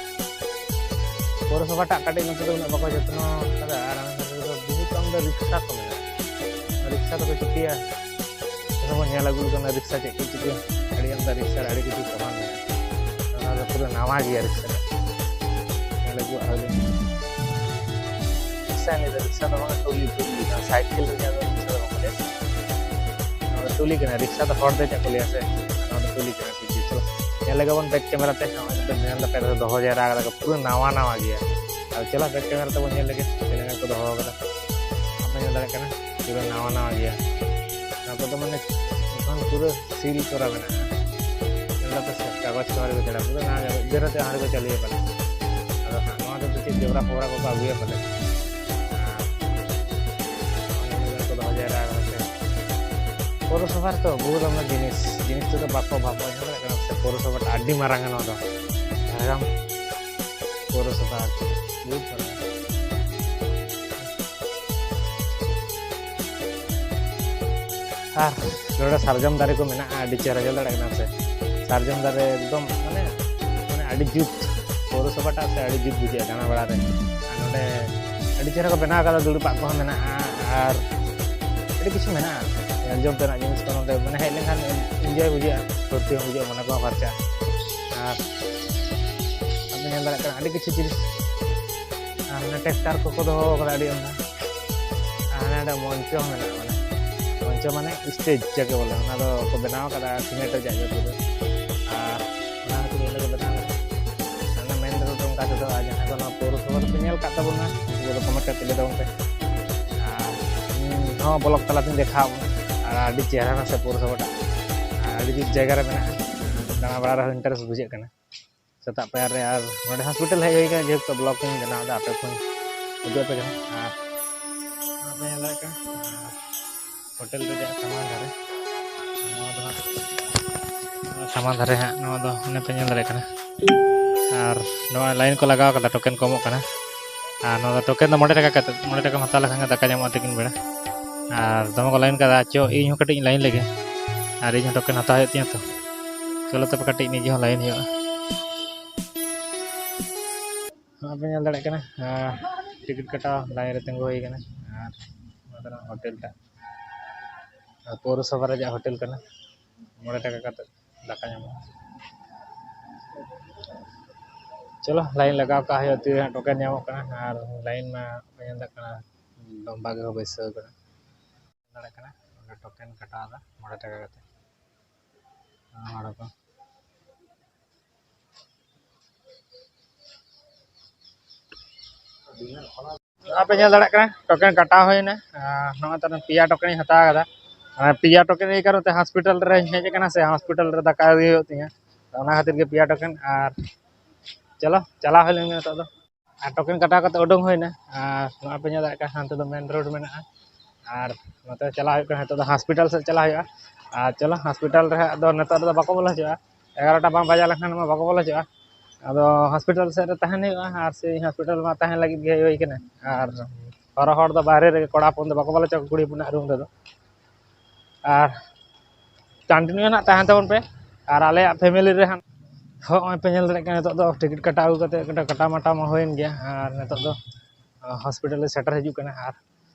ᱯᱳᱣᱨᱚᱥᱚᱵᱷᱟ ᱴᱟᱜ ᱠᱟᱹᱴᱤᱡ ᱱᱚᱛᱮ ᱫᱚ ᱩᱱᱟᱹᱜ ᱵᱟᱠᱚ ᱡᱚᱛᱱᱚ ᱠᱟᱫᱟ᱾ ᱟᱨ ᱚᱱᱟ ᱠᱷᱟᱹᱛᱤᱨ ᱫᱚ ᱵᱚᱦᱩᱛ ᱟᱢᱫᱟ ᱨᱤᱠᱥᱟ ᱠᱚ ᱢᱮᱱᱟᱜᱼᱟ᱾ ᱨᱤᱠᱥᱟ ᱫᱚᱠᱚ ᱪᱤᱠᱟᱹᱭᱟ? ᱟᱫᱚ ᱵᱚᱱ ᱧᱮᱞ ᱟᱹᱜᱩ ᱞᱮᱠᱷᱟᱱ ᱨᱤᱠᱥᱟ ᱪᱮᱫ ᱠᱚ ᱪᱤᱠᱟᱹ, ᱟᱹᱰᱤ ᱟᱢᱫᱟ ᱨᱤᱠᱥᱟ ᱨᱮ ᱟᱹᱰᱤ ᱠᱤᱪᱷᱩ ᱥᱟᱢᱟᱱ ᱢᱮᱱᱟᱜᱼᱟ᱾ ᱚᱱᱟ ᱫᱚ ᱯᱩᱨᱟᱹ ᱱᱟᱣᱟ ᱜᱮᱭᱟ ᱨᱤᱠᱥᱟ ᱫᱚ᱾ ᱧᱮᱞ ᱟᱹᱜᱩᱣᱟᱜ ᱦᱩᱭ ᱞᱮᱱᱟ᱾ ᱨᱤᱠᱥᱟ ᱱᱤᱭᱟᱹ ᱫᱚ ᱨᱤᱠᱥᱟ ᱫᱚ ᱵᱟᱝ, ᱴᱚᱞᱤ, ᱴᱚᱞᱤ ᱠᱟᱱᱟ, ᱥᱟᱭᱠᱮᱞ ᱨᱮᱭᱟᱜ ᱫᱚ ᱨᱤᱠᱥᱟ ᱫᱚ ᱵᱟᱝ ᱠᱟᱱᱟ᱾ ᱱᱚᱣᱟ ᱫᱚ ᱴᱚᱞᱤ ᱠᱟᱱᱟ, ᱨᱤᱠᱥᱟ ᱫᱚ ᱦᱚᱲ ᱫᱮᱡᱟᱜ ᱠᱚ ᱞᱟᱹᱭᱟ ᱥᱮ, ᱱᱚᱣᱟ ᱫᱚ ᱴᱚᱞᱤ ᱠᱟᱱᱟ᱾ ᱴᱷᱤᱠ ᱜᱮᱭᱟ, ᱪᱚᱞᱚ ᱧᱮᱞ ᱞᱮᱜᱮ ᱵᱚᱱ ᱵᱮᱠ ᱠᱮᱢᱮᱨᱟ ᱛᱮ᱾ ᱱᱚᱜᱼᱚᱭ ᱱᱤᱛᱚᱜ ᱧᱮᱞ ᱫᱟᱯᱮ ᱫᱚᱦᱚ ᱡᱟᱭᱨᱟ ᱠᱟᱫᱟ ᱠᱚ, ᱯᱩᱨᱟᱹ ᱱᱟᱣᱟ ᱱᱟᱣᱟ ᱜᱮᱭᱟ᱾ ᱟᱫᱚ ᱪᱚᱞᱚ ᱵᱮᱠ ᱠᱮᱢᱮᱨᱟ ᱛᱮᱵᱚᱱ ᱧᱮᱞ ᱞᱮᱜᱮ ᱛᱤᱱᱟᱹᱜ ᱜᱟᱱ ᱠᱚ ᱫᱚᱦᱚ ᱠᱟᱫᱟ, ᱟᱯᱮ ᱧᱮᱞ ᱫᱟᱲᱮᱭᱟᱜ ᱠᱟᱱᱟ᱾ ᱯᱩᱨᱟᱹ ᱱᱟᱣᱟ ᱱᱟᱣᱟ ᱜᱮᱭᱟ᱾ ᱱᱚᱣᱟ ᱠᱚᱫᱚ ᱢᱟᱱᱮ ᱮᱠᱷᱚᱱ ᱯᱩᱨᱟᱹ ᱥᱤᱞ ᱠᱚᱨᱟ ᱢᱮᱱᱟᱜᱼᱟ᱾ ᱧᱮᱞ ᱫᱟᱯᱮ ᱥᱮ, ᱠᱟᱜᱚᱡᱽ ᱠᱚ ᱟᱹᱣᱨᱤ ᱠᱚ ᱪᱟᱞᱟᱜᱼᱟ, ᱯᱩᱨᱟᱹ ᱱᱟᱣᱟ ᱜᱮ, ᱢᱤᱫ ᱫᱤᱱ ᱨᱮ ᱟᱹᱣᱨᱤ ᱠᱚ ᱪᱟᱹᱞᱩᱭᱟ ᱯᱟᱞᱮ᱾ ᱟᱫᱚ ᱦᱟᱸᱜ ᱱᱚᱣᱟ ᱫᱚ ᱪᱮᱫ ᱡᱚᱵᱽᱨᱟ ᱯᱷᱚᱵᱽᱨᱟ ᱠᱚᱠᱚ ᱟᱹᱜᱩᱭᱟ ᱯᱟᱞᱮ᱾ ᱟᱨ ᱱᱚᱜᱼᱚᱭ ᱱᱤᱱᱟᱹᱜ ᱜᱟᱱ ᱠᱚ ᱫᱚᱦᱚ ᱡᱟᱭᱨᱟ ᱟᱠᱟᱫᱟ ᱥᱮ᱾ ᱯᱳᱣᱨᱚᱥᱚᱵᱷᱟ ᱨᱮᱛᱚ ᱵᱚᱦᱩᱛ ᱟᱭᱢᱟ ᱡᱤᱱᱤᱥ, ᱡᱤᱱᱤᱥ ᱛᱮᱫᱚ ᱵᱟᱠᱚ ᱚᱵᱷᱟᱵᱚᱜᱼᱟ᱾ ᱧᱮᱞ ᱫᱟᱲᱮᱭᱟᱜ ᱠᱟᱱᱟ ᱥᱮ, ᱯᱳᱣᱨᱚᱥᱚᱵᱷᱟ ᱴᱟᱜ ᱟᱹᱰᱤ ᱢᱟᱨᱟᱝᱟ ᱱᱚᱣᱟ ᱫᱚ᱾ ᱡᱷᱟᱲᱜᱨᱟᱢ ᱯᱳᱣᱨᱚᱥᱚᱵᱷᱟ ᱟᱨᱠᱤ, ᱵᱚᱦᱩᱛ ᱢᱟᱨᱟᱝ᱾ ᱟᱨ ᱱᱚᱰᱮ ᱥᱟᱨᱡᱚᱢ ᱫᱟᱨᱮ ᱠᱚ ᱢᱮᱱᱟᱜᱼᱟ, ᱟᱹᱰᱤ ᱪᱮᱦᱨᱟ, ᱧᱮᱞ ᱫᱟᱲᱮᱭᱟᱜ ᱠᱟᱱᱟ ᱥᱮ? ᱥᱟᱨᱡᱚᱢ ᱫᱟᱨᱮ ᱮᱠᱫᱚᱢ ᱢᱟᱱᱮ, ᱢᱟᱱᱮ ᱟᱹᱰᱤ ᱡᱩᱛ, ᱯᱳᱣᱨᱚᱥᱚᱵᱷᱟᱴᱟᱜ ᱥᱮ ᱟᱹᱰᱤ ᱡᱩᱛ ᱵᱩᱡᱷᱟᱹᱜᱼᱟ ᱫᱟᱬᱟ ᱵᱟᱲᱟ ᱨᱮ᱾ ᱟᱨ ᱱᱚᱰᱮ ᱟᱹᱰᱤ ᱪᱮᱦᱨᱟ ᱠᱚ ᱵᱮᱱᱟᱣ ᱠᱟᱫᱟ, ᱫᱩᱲᱩᱵ ᱟᱜ ᱠᱚᱦᱚᱸ ᱢᱮᱱᱟᱜᱼᱟ ᱟᱨ ᱟᱹᱰᱤ ᱠᱤᱪᱷᱩ ᱢᱮᱱᱟᱜᱼᱟ ᱧᱮᱞ ᱡᱚᱝ ᱛᱮᱱᱟᱜ ᱡᱤᱱᱤᱥ ᱠᱚ᱾ ᱱᱚᱰᱮ ᱢᱟᱱᱮ ᱦᱮᱡ ᱞᱮᱱᱠᱷᱟᱱ ᱤᱱᱡᱚᱭ ᱵᱩᱡᱷᱟᱹᱜᱼᱟ, ᱯᱷᱩᱨᱛᱤ ᱦᱚᱸ ᱵᱩᱡᱷᱟᱹᱜᱼᱟ, ᱢᱚᱱᱮ ᱠᱚᱦᱚᱸ ᱯᱷᱟᱨᱪᱟᱜᱼᱟ᱾ ᱟᱨ ᱟᱯᱮ ᱧᱮᱞ ᱫᱟᱲᱮᱭᱟᱜ ᱠᱟᱱᱟ ᱟᱹᱰᱤ ᱠᱤᱪᱷᱩ ᱡᱤᱱᱤᱥ, ᱟᱨ ᱚᱱᱟ ᱴᱨᱟᱠᱴᱟᱨ ᱠᱚᱠᱚ ᱫᱚᱦᱚ ᱟᱠᱟᱫᱟ ᱟᱹᱰᱤ ᱟᱢᱫᱟ᱾ ᱟᱨ ᱦᱟᱱᱮ ᱢᱤᱫᱴᱟᱝ ᱢᱚᱧᱪᱚ ᱦᱚᱸ ᱢᱮᱱᱟᱜᱼᱟ, ᱢᱟᱱᱮ ᱢᱚᱧᱪᱚ ᱢᱟᱱᱮ ᱥᱴᱮᱡᱽ ᱡᱟᱠᱮ ᱵᱚᱞᱮ, ᱚᱱᱟ ᱫᱚ ᱠᱚ ᱵᱮᱱᱟᱣ ᱠᱟᱫᱟ ᱥᱤᱢᱮᱱᱴ ᱨᱮᱭᱟᱜ ᱡᱟᱹᱛᱤ ᱫᱚ᱾ ᱟᱨ ᱚᱱᱟ ᱠᱷᱟᱹᱛᱤᱨ ᱚᱸᱰᱮ ᱠᱚ ᱵᱮᱱᱟᱣ ᱠᱟᱫᱟ᱾ ᱚᱱᱟ ᱢᱮᱱ ᱨᱳᱰ ᱚᱱᱠᱟ ᱛᱮᱫᱚ, ᱟᱨ ᱡᱟᱦᱟᱸ ᱠᱚ ᱱᱚᱣᱟ ᱯᱳᱣᱨᱚᱥᱚᱵᱷᱟ ᱨᱮᱯᱮ ᱧᱮᱞ ᱠᱟᱫ ᱛᱟᱵᱚᱱᱟ, ᱩᱱᱠᱩ ᱫᱚ ᱠᱚᱢᱮᱱᱴ ᱠᱟᱛᱮ ᱞᱟᱹᱭ ᱛᱟᱵᱚᱱ ᱯᱮ᱾ ᱟᱨ ᱤᱧ ᱦᱚᱸ ᱵᱞᱚᱜ ᱛᱟᱞᱟᱛᱤᱧ ᱫᱮᱠᱷᱟᱣ ᱟᱵᱚᱱᱟ᱾ ᱟᱨ ᱟᱹᱰᱤ ᱪᱮᱦᱨᱟ ᱱᱟᱥᱮ ᱯᱳᱣᱨᱚᱥᱚᱵᱷᱟᱴᱟᱜ, ᱟᱨ ᱟᱹᱰᱤ ᱡᱩᱛ ᱡᱟᱭᱜᱟ ᱨᱮ ᱢᱮᱱᱟᱜᱼᱟ᱾ ᱫᱟᱬᱟ ᱵᱟᱲᱟ ᱨᱮᱦᱚᱸ ᱤᱱᱴᱟᱨᱮᱥᱴ ᱵᱩᱡᱷᱟᱹᱜ ᱠᱟᱱᱟ᱾ ᱥᱮᱛᱟᱜ ᱯᱟᱭᱟᱨ ᱨᱮ᱾ ᱟᱨ ᱱᱚᱰᱮ ᱦᱚᱥᱯᱤᱴᱟᱞ ᱦᱮᱡ ᱦᱩᱭ ᱠᱟᱱᱟ, ᱡᱮᱦᱮᱛᱩ ᱵᱞᱚᱜ ᱠᱚᱧ ᱵᱮᱱᱟᱣ ᱮᱫᱟ, ᱟᱯᱮ ᱠᱚᱧ ᱩᱫᱩᱜ ᱟᱯᱮ ᱠᱟᱱᱟ᱾ ᱟᱨ ᱱᱚᱰᱮ ᱧᱮᱞ ᱫᱟᱲᱮᱭᱟᱜ ᱠᱟᱱᱟ, ᱟᱨ ᱦᱳᱴᱮᱞ ᱨᱮᱭᱟᱜ ᱥᱟᱢᱟᱝ ᱫᱷᱟᱨᱮ, ᱱᱚᱣᱟ ᱫᱚ ᱦᱟᱸᱜ, ᱱᱚᱣᱟ ᱥᱟᱢᱟᱝ ᱫᱷᱟᱨᱮ ᱦᱟᱸᱜ, ᱱᱚᱣᱟ ᱫᱚ ᱚᱱᱮ ᱯᱮ ᱧᱮᱞ ᱫᱟᱲᱮᱭᱟᱜ ᱠᱟᱱᱟ᱾ ᱟᱨ ᱱᱚᱣᱟ ᱞᱟᱭᱤᱱ ᱠᱚ ᱞᱟᱜᱟᱣ ᱠᱟᱫᱟ, ᱴᱳᱠᱮᱱ ᱠᱚ ᱮᱢᱚᱜ ᱠᱟᱱᱟ᱾ ᱟᱨ ᱱᱚᱣᱟ ᱫᱚ ᱴᱳᱠᱮᱱ ᱫᱚ ᱢᱚᱬᱮ ᱴᱟᱠᱟ ᱠᱟᱛᱮ, ᱢᱚᱬᱮ ᱴᱟᱠᱟᱢ ᱦᱟᱛᱟᱣ ᱞᱮᱠᱷᱟᱱ ᱜᱮ ᱫᱟᱠᱟ ᱧᱟᱢᱚᱜᱼᱟ ᱛᱤᱠᱤᱱ ᱵᱮᱲᱟ᱾ ᱟᱨ ᱫᱚᱢᱮ ᱠᱚ ᱞᱟᱭᱤᱱ ᱠᱟᱫᱟ, ᱪᱚ ᱤᱧ ᱦᱚᱸ ᱠᱟᱹᱴᱤᱡ ᱤᱧ ᱞᱟᱭᱤᱱ ᱞᱮᱜᱮ, ᱟᱨ ᱤᱧ ᱦᱚᱸ ᱴᱳᱠᱮᱱ ᱦᱟᱛᱟᱣ ᱦᱩᱭᱩᱜ ᱛᱤᱧᱟᱹ ᱛᱚ᱾ ᱪᱚᱞᱚ ᱛᱚᱵᱮ ᱠᱟᱹᱴᱤᱡ ᱱᱤᱡᱮ ᱦᱚᱸ ᱞᱟᱭᱤᱱ ᱦᱩᱭᱩᱜᱼᱟ᱾ ᱱᱚᱣᱟ ᱯᱮ ᱧᱮᱞ ᱫᱟᱲᱮᱭᱟᱜ ᱠᱟᱱᱟ, ᱟᱨ ᱴᱤᱠᱤᱴ ᱠᱟᱴᱟᱣ ᱞᱟᱭᱤᱱ ᱨᱮ ᱛᱤᱸᱜᱩ ᱦᱩᱭ ᱠᱟᱱᱟ᱾ ᱟᱨ ᱱᱚᱣᱟ ᱫᱚ ᱦᱳᱴᱮᱞ ᱴᱟᱜ, ᱟᱨ ᱯᱳᱣᱨᱚᱥᱚᱵᱷᱟ ᱨᱮᱭᱟᱜ ᱦᱳᱴᱮᱞ ᱠᱟᱱᱟ, ᱢᱚᱬᱮ ᱴᱟᱠᱟ ᱠᱟᱛᱮ ᱫᱟᱠᱟ ᱧᱟᱢᱚᱜᱼᱟ᱾ ᱪᱚᱞᱚ, ᱞᱟᱭᱤᱱ ᱞᱟᱜᱟᱣ ᱠᱟᱜ ᱦᱩᱭᱩᱜᱼᱟ, ᱛᱤᱨᱮ ᱦᱟᱸᱜ ᱴᱳᱠᱮᱱ ᱧᱟᱢᱚᱜ ᱠᱟᱱᱟ᱾ ᱟᱨ ᱞᱟᱭᱤᱱ ᱢᱟ ᱯᱮ ᱧᱮᱞ ᱫᱟᱲᱮᱭᱟᱜ ᱠᱟᱱᱟ, ᱞᱚᱢᱵᱟ ᱜᱮ ᱵᱟᱹᱭᱥᱟᱹᱣ ᱠᱟᱱᱟ᱾ ᱫᱟᱲᱮᱭᱟᱜ ᱠᱟᱱᱟ, ᱚᱸᱰᱮ ᱴᱳᱠᱮᱱ ᱠᱟᱴᱟᱣ ᱮᱫᱟ ᱢᱚᱬᱮ ᱴᱟᱠᱟ ᱠᱟᱛᱮ᱾ ᱱᱚᱣᱟ ᱠᱚ ᱱᱚᱣᱟ ᱯᱮ ᱧᱮᱞ ᱫᱟᱲᱮᱭᱟᱜ ᱠᱟᱱᱟ, ᱴᱳᱠᱮᱱ ᱠᱟᱴᱟᱣ ᱦᱩᱭᱱᱟ᱾ ᱟᱨ ᱱᱚᱜᱼᱚᱭ ᱛᱚ ᱯᱮᱭᱟ ᱴᱳᱠᱮᱱᱤᱧ ᱦᱟᱛᱟᱣ ᱠᱟᱫᱟ᱾ ᱟᱨ ᱯᱮᱭᱟ ᱴᱳᱠᱮᱱ ᱮᱭ ᱠᱟᱨᱚᱱ ᱛᱮ, ᱦᱚᱥᱯᱤᱴᱟᱞ ᱨᱮᱧ ᱦᱮᱡ ᱟᱠᱟᱱᱟ ᱥᱮ, ᱦᱚᱥᱯᱤᱴᱟᱞ ᱨᱮ ᱫᱟᱠᱟ ᱟᱹᱜᱩᱭ ᱦᱩᱭᱩᱜ ᱛᱤᱧᱟᱹ, ᱛᱚ ᱚᱱᱟ ᱠᱷᱟᱹᱛᱤᱨ ᱜᱮ ᱯᱮᱭᱟ ᱴᱳᱠᱮᱱ᱾ ᱟᱨ ᱪᱚᱞᱚ, ᱪᱟᱞᱟᱣ ᱦᱩᱭ ᱞᱮᱱ ᱜᱮ ᱱᱤᱛᱚᱜ ᱫᱚ᱾ ᱟᱨ ᱴᱳᱠᱮᱱ ᱠᱟᱴᱟᱣ ᱠᱟᱛᱮ ᱩᱰᱩᱝ ᱦᱩᱭᱱᱟ᱾ ᱟᱨ ᱱᱚᱜᱼᱚᱭ ᱯᱮ ᱧᱮᱞ ᱫᱟᱲᱮᱭᱟᱜ ᱠᱟᱱᱟ, ᱦᱟᱱᱛᱮ ᱫᱚ ᱢᱮᱱ ᱨᱳᱰ ᱢᱮᱱᱟᱜᱼᱟ᱾ ᱟᱨ ᱱᱚᱛᱮ ᱪᱟᱞᱟᱣ ᱦᱩᱭᱩᱜ ᱠᱟᱱᱟ, ᱱᱤᱛᱚᱜ ᱫᱚ ᱦᱚᱥᱯᱤᱴᱟᱞ ᱥᱮᱫ ᱪᱟᱞᱟᱣ ᱦᱩᱭᱩᱜᱼᱟ᱾ ᱟᱨ ᱪᱚᱞᱚ, ᱦᱚᱥᱯᱤᱴᱟᱞ ᱨᱮ ᱦᱟᱸᱜ ᱫᱚ ᱱᱤᱛᱚᱜ ᱨᱮᱫᱚ ᱵᱟᱠᱚ ᱵᱚᱞᱚ ᱦᱚᱪᱚᱜᱼᱟ, ᱮᱜᱟᱨᱚᱴᱟ ᱵᱟᱝ ᱵᱟᱡᱟᱣ ᱞᱮᱱᱠᱷᱟᱱ ᱢᱟ ᱵᱟᱠᱚ ᱵᱚᱞᱚ ᱦᱚᱪᱚᱜᱼᱟ᱾ ᱟᱫᱚ ᱦᱚᱥᱯᱤᱴᱟᱞ ᱥᱮᱫ ᱨᱮ ᱛᱟᱦᱮᱱ ᱦᱩᱭᱩᱜᱼᱟ, ᱟᱨ ᱥᱮ ᱦᱚᱥᱯᱤᱴᱟᱞ ᱢᱟ ᱛᱟᱦᱮᱱ ᱞᱟᱹᱜᱤᱫ ᱜᱮ ᱦᱮᱡ ᱦᱩᱭ ᱠᱟᱱᱟ᱾ ᱟᱨ ᱦᱚᱨᱚ ᱦᱚᱲ ᱫᱚ ᱵᱟᱦᱨᱮ ᱨᱮᱜᱮ, ᱠᱚᱲᱟ ᱦᱚᱯᱚᱱ ᱫᱚ ᱵᱟᱠᱚ ᱵᱚᱞᱚ ᱦᱚᱪᱚ ᱠᱩᱲᱤ ᱦᱚᱯᱚᱱᱟᱜ ᱨᱩᱢ ᱨᱮᱫᱚ᱾ ᱟᱨ ᱠᱚᱱᱴᱤᱱᱤᱭᱩ ᱱᱟᱜ ᱛᱟᱦᱮᱱ ᱛᱟᱵᱚᱱ ᱯᱮ᱾ ᱟᱨ ᱟᱞᱮᱭᱟᱜ ᱯᱷᱮᱢᱮᱞᱤ ᱨᱮ ᱦᱟᱸᱜ ᱦᱚᱸᱜᱼᱚᱭ ᱯᱮ ᱧᱮᱞ ᱫᱟᱲᱮᱭᱟᱜ ᱠᱟᱱᱟ, ᱱᱤᱛᱚᱜ ᱫᱚ ᱴᱤᱠᱤᱴ ᱠᱟᱴᱟᱣ ᱟᱹᱜᱩ ᱠᱟᱛᱮ ᱠᱟᱴᱟ ᱢᱟᱴᱟ ᱢᱟ ᱦᱩᱭᱮᱱ ᱜᱮᱭᱟ᱾ ᱟᱨ ᱱᱤᱛᱚᱜ ᱫᱚ ᱦᱚᱥᱯᱤᱴᱟᱞ ᱞᱮ ᱥᱮᱴᱮᱨ ᱦᱤᱡᱩᱜ ᱠᱟᱱᱟ᱾ ᱟᱨ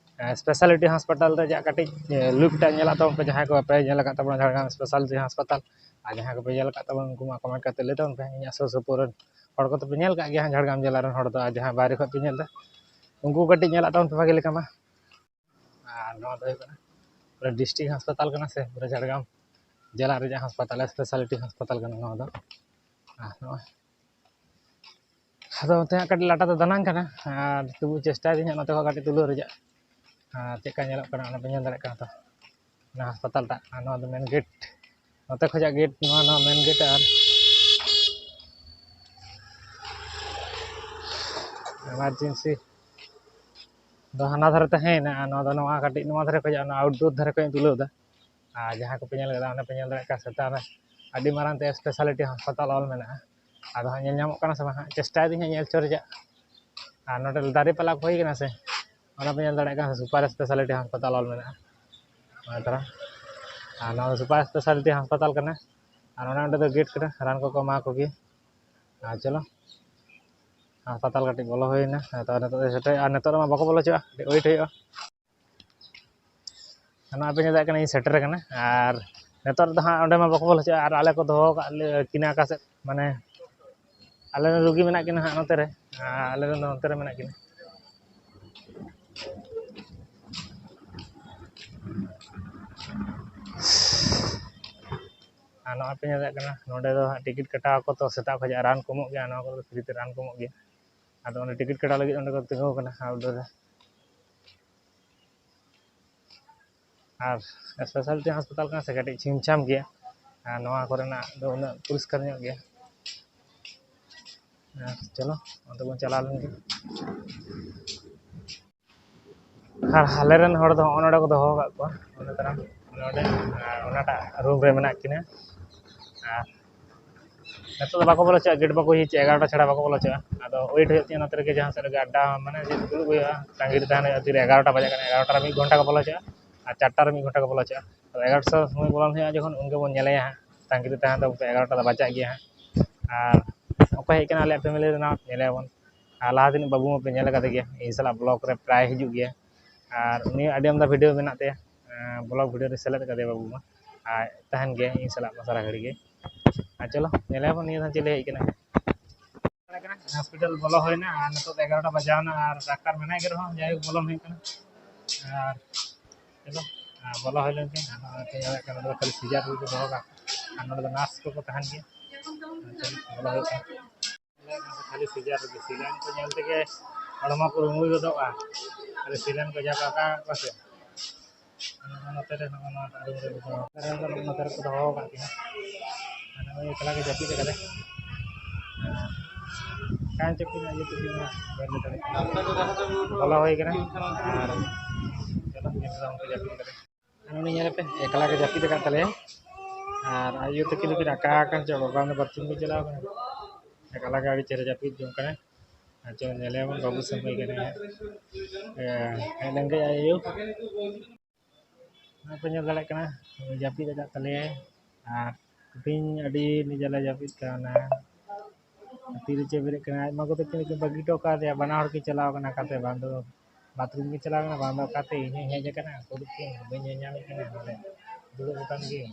ᱥᱯᱮᱥᱟᱞᱤᱴᱤ ᱦᱟᱥᱯᱟᱛᱟᱞ ᱨᱮᱭᱟᱜ ᱠᱟᱹᱴᱤᱡ ᱞᱩᱠ ᱴᱟᱜ ᱧᱮᱞᱟᱜ ᱛᱟᱵᱚᱱ ᱯᱮ, ᱡᱟᱦᱟᱸᱭ ᱠᱚ ᱵᱟᱯᱮ ᱧᱮᱞ ᱟᱠᱟᱫ ᱛᱟᱵᱚᱱᱟ ᱡᱷᱟᱲᱜᱨᱟᱢ ᱥᱯᱮᱥᱟᱞᱤᱴᱤ ᱦᱟᱥᱯᱟᱛᱟᱞ᱾ ᱟᱨ ᱡᱟᱦᱟᱸᱭ ᱠᱚᱯᱮ ᱧᱮᱞ ᱟᱠᱟᱫ ᱛᱟᱵᱚᱱᱟ, ᱩᱱᱠᱩ ᱢᱟ ᱠᱚᱢᱮᱱᱴ ᱠᱟᱛᱮ ᱞᱟᱹᱭ ᱛᱟᱵᱚᱱ ᱯᱮ᱾ ᱤᱧᱟᱹᱜ ᱥᱩᱨ ᱥᱩᱯᱩᱨ ᱨᱮᱱ ᱦᱚᱲ ᱠᱚᱫᱚ ᱯᱮ ᱧᱮᱞ ᱟᱠᱟᱫ ᱜᱮᱭᱟ ᱡᱷᱟᱲᱜᱨᱟᱢ ᱡᱮᱞᱟ ᱨᱮᱱ ᱦᱚᱲ ᱫᱚ, ᱟᱨ ᱡᱟᱦᱟᱸᱭ ᱵᱟᱭᱨᱮ ᱠᱷᱚᱱ ᱯᱮ ᱧᱮᱞ ᱮᱫᱟ, ᱩᱱᱠᱩ ᱠᱟᱹᱴᱤᱡ ᱧᱮᱞᱟᱜ ᱛᱟᱵᱚᱱ ᱯᱮ ᱵᱷᱟᱜᱮ ᱞᱮᱠᱟ ᱢᱟ᱾ ᱟᱨ ᱱᱚᱣᱟ ᱫᱚ ᱦᱩᱭᱩᱜ ᱠᱟᱱᱟ ᱯᱩᱨᱟᱹ ᱰᱤᱥᱴᱨᱤᱠᱴ ᱦᱟᱥᱯᱟᱛᱟᱞ ᱠᱟᱱᱟ ᱥᱮ, ᱯᱩᱨᱟᱹ ᱡᱷᱟᱲᱜᱨᱟᱢ ᱡᱮᱞᱟ ᱨᱮᱭᱟᱜ ᱦᱟᱥᱯᱟᱛᱟᱞ, ᱥᱯᱮᱥᱟᱞᱤᱴᱤ ᱦᱟᱥᱯᱟᱛᱟᱞ ᱠᱟᱱᱟ ᱱᱚᱣᱟ ᱫᱚ᱾ ᱟᱨ ᱱᱚᱜᱼᱚᱭ ᱟᱫᱚ ᱚᱱᱛᱮ ᱦᱟᱸᱜ ᱠᱟᱹᱴᱤᱡ ᱞᱟᱴᱟ ᱫᱚ ᱫᱟᱱᱟᱝ ᱠᱟᱱᱟ, ᱟᱨ ᱛᱚᱵᱩ ᱪᱮᱥᱴᱟᱭ ᱫᱟᱹᱧ ᱦᱟᱸᱜ ᱱᱚᱛᱮ ᱠᱷᱚᱱ ᱠᱟᱹᱴᱤᱡ ᱛᱩᱞᱟᱹᱣ ᱨᱮᱭᱟᱜ᱾ ᱟᱨ ᱪᱮᱫ ᱞᱮᱠᱟ ᱧᱮᱞᱚᱜ ᱠᱟᱱᱟ ᱚᱱᱟ ᱯᱮ ᱧᱮᱞ ᱫᱟᱲᱮᱭᱟᱜ ᱠᱟᱱᱟ ᱛᱚ, ᱚᱱᱟ ᱦᱟᱥᱯᱟᱛᱟᱞ ᱴᱟᱜ᱾ ᱟᱨ ᱱᱚᱣᱟ ᱫᱚ ᱢᱮᱱ ᱜᱮᱴ, ᱱᱚᱛᱮ ᱠᱷᱚᱱᱟᱜ ᱜᱮᱴ, ᱱᱚᱣᱟ, ᱱᱚᱣᱟ ᱢᱮᱱ ᱜᱮᱴ᱾ ᱟᱨ ᱮᱢᱟᱨᱡᱮᱱᱥᱤ ᱫᱚ ᱦᱟᱱᱟ ᱫᱷᱟᱨᱮ ᱛᱟᱦᱮᱸᱭᱮᱱᱟ, ᱟᱨ ᱱᱚᱣᱟ ᱫᱚ ᱱᱚᱣᱟ ᱠᱟᱹᱴᱤᱡ ᱱᱚᱣᱟ ᱫᱷᱟᱨᱮ ᱠᱷᱚᱱᱟᱜ, ᱚᱱᱟ ᱟᱣᱩᱴᱰᱳᱨ ᱫᱷᱟᱨᱮ ᱠᱷᱚᱱᱟᱜ ᱤᱧ ᱛᱩᱞᱟᱹᱣ ᱮᱫᱟ᱾ ᱟᱨ ᱡᱟᱦᱟᱸ ᱠᱚᱯᱮ ᱧᱮᱞ ᱠᱮᱫᱟ, ᱚᱸᱰᱮ ᱯᱮ ᱧᱮᱞ ᱫᱟᱲᱮᱭᱟᱜ ᱠᱟᱱᱟ ᱥᱮᱛᱟᱜ ᱨᱮ ᱟᱹᱰᱤ ᱢᱟᱨᱟᱝ ᱛᱮ ᱥᱯᱮᱥᱟᱞᱤᱴᱤ ᱦᱟᱥᱯᱟᱛᱟᱞ ᱚᱞ ᱢᱮᱱᱟᱜᱼᱟ᱾ ᱟᱫᱚ ᱦᱟᱸᱜ ᱧᱮᱞ ᱧᱟᱢᱚᱜ ᱠᱟᱱᱟ ᱥᱮ ᱵᱟᱝ ᱦᱟᱸᱜ, ᱪᱮᱥᱴᱟᱭ ᱫᱟᱹᱧ ᱦᱟᱸᱜ ᱧᱮᱞ ᱦᱚᱪᱚ ᱨᱮᱭᱟᱜ᱾ ᱟᱨ ᱱᱚᱰᱮ ᱫᱟᱨᱮ ᱯᱟᱞᱟ ᱠᱚ ᱦᱩᱭ ᱠᱟᱱᱟ ᱥᱮ, ᱚᱱᱟ ᱯᱮ ᱧᱮᱞ ᱫᱟᱲᱮᱭᱟᱜ ᱠᱟᱱᱟ, ᱥᱩᱯᱟᱨ ᱥᱯᱮᱥᱟᱞᱤᱴᱤ ᱦᱟᱥᱯᱟᱛᱟᱞ ᱚᱞ ᱢᱮᱱᱟᱜᱼᱟ᱾ ᱚᱱᱟ ᱛᱟᱨᱟ᱾ ᱟᱨ ᱱᱚᱣᱟ ᱫᱚ ᱥᱩᱯᱟᱨ ᱥᱯᱮᱥᱟᱞᱤᱴᱤ ᱦᱟᱥᱯᱟᱛᱟᱞ ᱠᱟᱱᱟ᱾ ᱟᱨ ᱚᱱᱟ ᱚᱸᱰᱮ ᱫᱚ ᱜᱮᱴ ᱠᱟᱱᱟ, ᱨᱟᱱ ᱠᱚᱠᱚ ᱮᱢᱟ ᱠᱚᱜᱮ᱾ ᱟᱨ ᱪᱚᱞᱚ, ᱦᱟᱥᱯᱟᱛᱟᱞ ᱠᱟᱹᱴᱤᱡ ᱵᱚᱞᱚ ᱦᱩᱭᱱᱟ᱾ ᱦᱮᱸ, ᱛᱚ ᱱᱤᱛᱚᱜ ᱫᱚ ᱥᱮᱴᱮᱨ, ᱟᱨ ᱱᱤᱛᱚᱜ ᱨᱮᱢᱟ ᱵᱟᱠᱚ ᱵᱚᱞᱚ ᱦᱚᱪᱚᱣᱟᱜᱼᱟ, ᱠᱟᱹᱴᱤᱡ ᱳᱭᱮᱴ ᱦᱩᱭᱩᱜᱼᱟ᱾ ᱟᱨ ᱱᱚᱣᱟ ᱯᱮ ᱧᱮᱞ ᱫᱟᱲᱮᱭᱟᱜ ᱠᱟᱱᱟ, ᱤᱧ ᱥᱮᱴᱮᱨ ᱟᱠᱟᱱᱟ᱾ ᱟᱨ ᱱᱤᱛᱚᱜ ᱨᱮᱫᱚ ᱦᱟᱸᱜ ᱚᱸᱰᱮ ᱢᱟ ᱵᱟᱠᱚ ᱵᱚᱞᱚ ᱦᱚᱪᱚᱣᱟᱜᱼᱟ, ᱟᱨ ᱟᱞᱮ ᱠᱚ ᱫᱚᱦᱚ ᱟᱠᱟᱫ ᱞᱮ-, ᱠᱤᱱᱟ ᱚᱠᱟ ᱥᱮᱫ, ᱢᱟᱱᱮ ᱟᱞᱮ ᱨᱮᱱ ᱨᱩᱜᱤ ᱢᱮᱱᱟᱜ ᱠᱤᱱᱟ ᱦᱟᱸᱜ ᱱᱚᱛᱮ ᱨᱮ, ᱟᱨ ᱟᱞᱮ ᱨᱮᱱ ᱫᱚ ᱱᱚᱛᱮ ᱨᱮ ᱢᱮᱱᱟᱜ ᱠᱤᱱᱟ᱾ ᱟᱨ ᱱᱚᱜᱼᱚᱭ ᱯᱮ ᱧᱮᱞ ᱫᱟᱲᱮᱭᱟᱜ ᱠᱟᱱᱟ, ᱱᱚᱸᱰᱮ ᱫᱚ ᱦᱟᱸᱜ ᱴᱤᱠᱤᱴ ᱠᱟᱴᱟᱣ ᱟᱠᱚ ᱛᱚ, ᱥᱮᱛᱟᱜ ᱠᱷᱚᱱᱟᱜ ᱨᱟᱱ ᱠᱚ ᱮᱢᱚᱜ ᱜᱮᱭᱟ, ᱱᱚᱣᱟ ᱠᱚᱨᱮ ᱫᱚ ᱯᱷᱨᱤ ᱛᱮ ᱨᱟᱱ ᱠᱚ ᱮᱢᱚᱜ ᱜᱮᱭᱟ᱾ ᱟᱫᱚ ᱚᱸᱰᱮ ᱴᱤᱠᱤᱴ ᱠᱟᱴᱟᱣ ᱞᱟᱹᱜᱤᱫ ᱚᱸᱰᱮ ᱠᱚ ᱛᱤᱸᱜᱩ ᱟᱠᱟᱱᱟ ᱟᱣᱩᱴᱰᱳᱨ ᱨᱮ᱾ ᱟᱨ ᱥᱯᱮᱥᱟᱞᱤᱴᱤ ᱦᱟᱥᱯᱟᱛᱟᱞ ᱠᱟᱱᱟ ᱥᱮ, ᱠᱟᱹᱴᱤᱡ ᱪᱷᱤᱢ ᱪᱷᱟᱢ ᱜᱮᱭᱟ, ᱟᱨ ᱱᱚᱣᱟ ᱠᱚᱨᱮᱱᱟᱜ ᱫᱚ ᱩᱱᱟᱹᱜ ᱯᱚᱨᱤᱥᱠᱟᱨ ᱧᱚᱜ ᱜᱮᱭᱟ᱾ ᱟᱨ ᱪᱚᱞᱚ, ᱚᱱᱛᱮ ᱵᱚᱱ ᱪᱟᱞᱟᱣ ᱞᱮᱱ ᱜᱮ᱾ ᱟᱨ ᱟᱞᱮ ᱨᱮᱱ ᱦᱚᱲ ᱫᱚ ᱦᱚᱸᱜᱼᱚ ᱱᱚᱰᱮ ᱠᱚ ᱫᱚᱦᱚ ᱟᱠᱟᱫ ᱠᱚᱣᱟ, ᱚᱱᱟ ᱛᱟᱨᱟ, ᱱᱚᱰᱮ, ᱟᱨ ᱚᱱᱟᱴᱟᱜ ᱨᱩᱢ ᱨᱮ ᱢᱮᱱᱟᱜ ᱠᱤᱱᱟ᱾ ᱟᱨ ᱱᱤᱛᱚᱜ ᱫᱚ ᱵᱟᱠᱚ ᱵᱚᱞᱚ ᱦᱚᱪᱚᱣᱟᱜᱼᱟ, ᱜᱮᱴ ᱵᱟᱠᱚ ᱤᱭᱟᱹ ᱦᱚᱪᱚᱣᱟᱜᱼᱟ, ᱮᱜᱟᱨᱚᱴᱟ ᱪᱷᱟᱲᱟ ᱵᱟᱠᱚ ᱵᱚᱞᱚ ᱦᱚᱪᱚᱣᱟᱜᱼᱟ᱾ ᱟᱫᱚ ᱳᱭᱮᱴ ᱦᱩᱭᱩᱜ ᱛᱤᱧᱟᱹ ᱱᱚᱛᱮ ᱨᱮᱜᱮ, ᱡᱟᱦᱟᱸ ᱥᱮᱫ ᱨᱮᱜᱮ ᱟᱰᱰᱟ, ᱢᱟᱱᱮ ᱡᱮ ᱫᱩᱲᱩᱵ ᱦᱩᱭᱩᱜᱼᱟ, ᱛᱟᱺᱜᱤ ᱨᱮ ᱛᱟᱦᱮᱱ ᱦᱩᱭᱩᱜᱼᱟ᱾ ᱛᱤᱨᱮ ᱮᱜᱟᱨᱚᱴᱟ ᱵᱟᱡᱟᱜ ᱠᱟᱱᱟ, ᱮᱜᱟᱨᱚᱴᱟ ᱨᱮ ᱢᱤᱫ ᱜᱷᱚᱱᱴᱟ ᱠᱚ ᱵᱚᱞᱚ ᱦᱚᱪᱚᱣᱟᱜᱼᱟ᱾ ᱟᱨ ᱪᱟᱨᱴᱟ ᱨᱮ ᱢᱤᱫ ᱜᱷᱚᱱᱴᱟ ᱠᱚ ᱵᱚᱞᱚ ᱦᱚᱪᱚᱜᱼᱟ᱾ ᱛᱚ ᱮᱜᱟᱨᱚᱴᱟ ᱥᱚᱢᱚᱭ ᱵᱚᱞᱚᱱ ᱦᱩᱭᱩᱜᱼᱟ ᱡᱚᱠᱷᱚᱱ, ᱩᱱᱜᱮ ᱵᱚᱱ ᱧᱮᱞᱮᱭᱟ ᱦᱟᱸᱜ᱾ ᱛᱟᱺᱜᱤ ᱨᱮ ᱛᱟᱦᱮᱸ ᱫᱚ ᱮᱜᱟᱨᱚᱴᱟ ᱫᱚ ᱵᱟᱡᱟᱜ ᱜᱮᱭᱟ ᱦᱟᱸᱜ᱾ ᱟᱨ ᱚᱠᱚᱭ ᱦᱮᱡ ᱠᱟᱱᱟ ᱟᱞᱮᱭᱟᱜ ᱯᱷᱮᱢᱮᱞᱤ ᱨᱮᱱᱟᱜ, ᱧᱮᱞᱮᱭᱟᱵᱚᱱ᱾ ᱟᱨ ᱞᱟᱦᱟ ᱛᱮᱱᱤᱡ ᱵᱟᱹᱵᱩ ᱢᱟᱯᱮ ᱧᱮᱞ ᱟᱠᱟᱫᱮ ᱜᱮᱭᱟ, ᱤᱧ ᱥᱟᱞᱟᱜ ᱵᱞᱚᱜᱽ ᱨᱮ ᱯᱨᱟᱭ ᱦᱤᱡᱩᱜ ᱜᱮᱭᱟ᱾ ᱟᱨ ᱩᱱᱤ ᱟᱹᱰᱤ ᱟᱢᱫᱟ ᱵᱷᱤᱰᱤᱭᱳ ᱢᱮᱱᱟᱜ ᱛᱟᱭᱟ, ᱵᱞᱚᱜᱽ ᱵᱷᱤᱰᱤᱭᱳ ᱨᱮ ᱥᱮᱞᱮᱫ ᱟᱠᱟᱫᱮᱭᱟ ᱵᱟᱹᱵᱩ ᱢᱟ᱾ ᱟᱨ ᱛᱟᱦᱮᱱ ᱜᱮᱭᱟ ᱤᱧ ᱥᱟᱞᱟᱜ ᱢᱟ ᱥᱟᱨᱟ ᱜᱷᱟᱹᱲᱤ ᱜᱮ᱾ ᱟᱨ ᱪᱚᱞᱚ ᱧᱮᱞᱮᱭᱟᱵᱚᱱ ᱱᱤᱭᱟᱹ ᱫᱷᱟᱣ ᱪᱮᱫ ᱞᱮ ᱦᱮᱡ ᱠᱟᱱᱟ᱾ ᱦᱚᱥᱯᱤᱴᱟᱞ ᱵᱚᱞᱚ ᱦᱩᱭᱱᱟ ᱟᱨ ᱱᱤᱛᱚᱜ ᱫᱚ ᱮᱜᱟᱨᱚᱴᱟ ᱵᱟᱡᱟᱣ ᱮᱱᱟ ᱟᱨ ᱰᱟᱠᱛᱟᱨ ᱢᱮᱱᱟᱭ ᱜᱮ ᱨᱮᱦᱚᱸ ᱡᱟᱭᱦᱳᱠ ᱵᱚᱞᱚᱱ ᱦᱩᱭᱩᱜ ᱠᱟᱱᱟ᱾ ᱟᱨ ᱪᱚᱞᱚ, ᱟᱨ ᱵᱚᱞᱚ ᱦᱩᱭ ᱞᱮᱱᱠᱷᱟᱱ ᱟᱨ ᱱᱚᱜᱼᱚᱭ ᱯᱮ ᱧᱮᱞᱮᱫ ᱠᱟᱱᱟ, ᱱᱚᱰᱮ ᱫᱚ ᱠᱷᱟᱹᱞᱤ ᱥᱤᱡᱟᱨ ᱨᱮᱜᱮ ᱠᱚ ᱫᱚᱦᱚ ᱠᱟᱜ ᱟᱨ ᱱᱚᱰᱮ ᱫᱚ ᱱᱟᱨᱥ ᱠᱚᱠᱚ ᱛᱟᱦᱮᱱ ᱜᱮᱭᱟ᱾ ᱟᱨ ᱪᱚᱞᱚ, ᱵᱚᱞᱚ ᱦᱩᱭᱩᱜ ᱠᱟᱱᱟ᱾ ᱠᱷᱟᱹᱞᱤ ᱥᱤᱡᱟᱨ ᱨᱮᱜᱮ, ᱥᱤᱞᱟᱭᱤᱱ ᱠᱚ ᱧᱮᱞ ᱛᱮᱜᱮ ᱦᱚᱲᱢᱚ ᱠᱚ ᱨᱩᱢᱩᱭ ᱜᱚᱫᱚᱜᱼᱟ᱾ ᱠᱷᱟᱹᱞᱤ ᱥᱤᱞᱟᱭᱤᱱ ᱠᱚ ᱡᱟ ᱠᱚ ᱟᱠᱟ ᱠᱟᱜ ᱠᱚᱣᱟ ᱥᱮ᱾ ᱱᱚᱜᱼᱚ ᱱᱚᱛᱮ ᱨᱮ, ᱱᱚᱜᱼᱚ ᱱᱚᱣᱟ ᱨᱩᱢ ᱨᱮ ᱫᱚᱦᱚ, ᱱᱚᱛᱮ ᱨᱮ ᱫᱚ ᱱᱚᱜᱼᱚ ᱱᱚᱛᱮ ᱨᱮᱠᱚ ᱫᱚᱦᱚ ᱟᱠᱟᱫ ᱠᱤᱱᱟ᱾ ᱟᱨ ᱱᱚᱜᱼᱚᱭ ᱮᱠᱞᱟ ᱜᱮ ᱡᱟᱹᱯᱤᱫ ᱟᱠᱟᱫᱟᱭ᱾ ᱚᱠᱟᱭᱮᱱ ᱪᱚ ᱠᱤᱱ ᱤᱭᱟᱹ ᱛᱟᱹᱠᱤᱱ ᱢᱟ ᱵᱟᱹᱧ ᱞᱟᱹᱭ ᱫᱟᱲᱮᱭᱟᱜ ᱠᱟᱱᱟ᱾ ᱵᱚᱞᱚ ᱦᱩᱭ ᱠᱟᱱᱟ ᱟᱨ ᱪᱚᱞᱚ ᱧᱮᱞ ᱠᱮᱫᱟ ᱩᱱᱠᱩ ᱡᱟᱹᱯᱤᱫ ᱟᱠᱟᱫᱟ᱾ ᱟᱨ ᱩᱱᱤ ᱧᱮᱞ ᱯᱮ, ᱮᱠᱞᱟ ᱜᱮ ᱡᱟᱹᱯᱤᱫ ᱟᱠᱟᱫ ᱛᱟᱞᱮᱭᱟ᱾ ᱟᱨ ᱟᱭᱳ ᱛᱟᱹᱠᱤᱱ ᱫᱚᱠᱤᱱ ᱟᱠᱟ ᱟᱠᱟᱱ ᱪᱚ, ᱵᱟᱵᱟ ᱫᱚ ᱵᱟᱛᱷᱨᱩᱢ ᱠᱤᱱ ᱪᱟᱞᱟᱣ ᱠᱟᱱᱟ᱾ ᱮᱠᱞᱟ ᱜᱮ ᱟᱹᱰᱤ ᱪᱮᱦᱨᱟ ᱡᱟᱹᱯᱤᱫ ᱡᱚᱝ ᱠᱟᱱᱟᱭ᱾ ᱟᱨ ᱪᱚ ᱧᱮᱞᱮᱭᱟᱵᱚᱱ ᱵᱟᱹᱵᱩ ᱥᱟᱹᱝᱠᱷᱟᱹᱭ ᱠᱟᱱᱟᱭ ᱦᱟᱸᱜ᱾ ᱮ, ᱦᱮᱡ ᱞᱮᱱ ᱜᱮ ᱟᱭᱳ᱾ ᱚᱱᱟ ᱯᱮ ᱧᱮᱞ ᱫᱟᱲᱮᱭᱟᱜ ᱠᱟᱱᱟ, ᱡᱟᱹᱯᱤᱫ ᱟᱠᱟᱫ ᱛᱟᱞᱮᱭᱟᱭ᱾ ᱟᱨ ᱛᱮᱦᱮᱧ ᱟᱹᱰᱤ ᱱᱤᱡᱟᱞᱮ ᱡᱟᱹᱯᱤᱫ ᱠᱟᱱᱟ᱾ ᱛᱤᱨᱮ ᱪᱮᱫ ᱵᱮᱨᱮᱫ ᱠᱟᱱᱟ? ᱟᱡ ᱢᱟ ᱜᱚ ᱛᱟᱹᱠᱤᱱ ᱠᱤᱱ ᱵᱟᱹᱜᱤ ᱦᱚᱴᱚ ᱠᱟᱫᱮᱭᱟ, ᱵᱟᱱᱟ ᱦᱚᱲ ᱠᱤᱱ ᱪᱟᱞᱟᱣ ᱠᱟᱱᱟ ᱚᱠᱟᱛᱮ, ᱵᱟᱝ ᱫᱚ ᱵᱟᱛᱷᱨᱩᱢ ᱠᱤᱱ ᱪᱟᱞᱟᱣ ᱠᱟᱱᱟ, ᱵᱟᱝ ᱫᱚ ᱚᱠᱟᱛᱮ᱾ ᱤᱧ ᱦᱚᱧ ᱦᱮᱡ ᱟᱠᱟᱱᱟ, ᱩᱠᱩᱨ ᱠᱤᱱ ᱵᱟᱹᱧ ᱧᱮᱞ ᱧᱟᱢᱮᱫ ᱠᱤᱱᱟ, ᱱᱚᱰᱮ ᱫᱩᱲᱩᱵ ᱟᱠᱟᱱ ᱜᱤᱧ᱾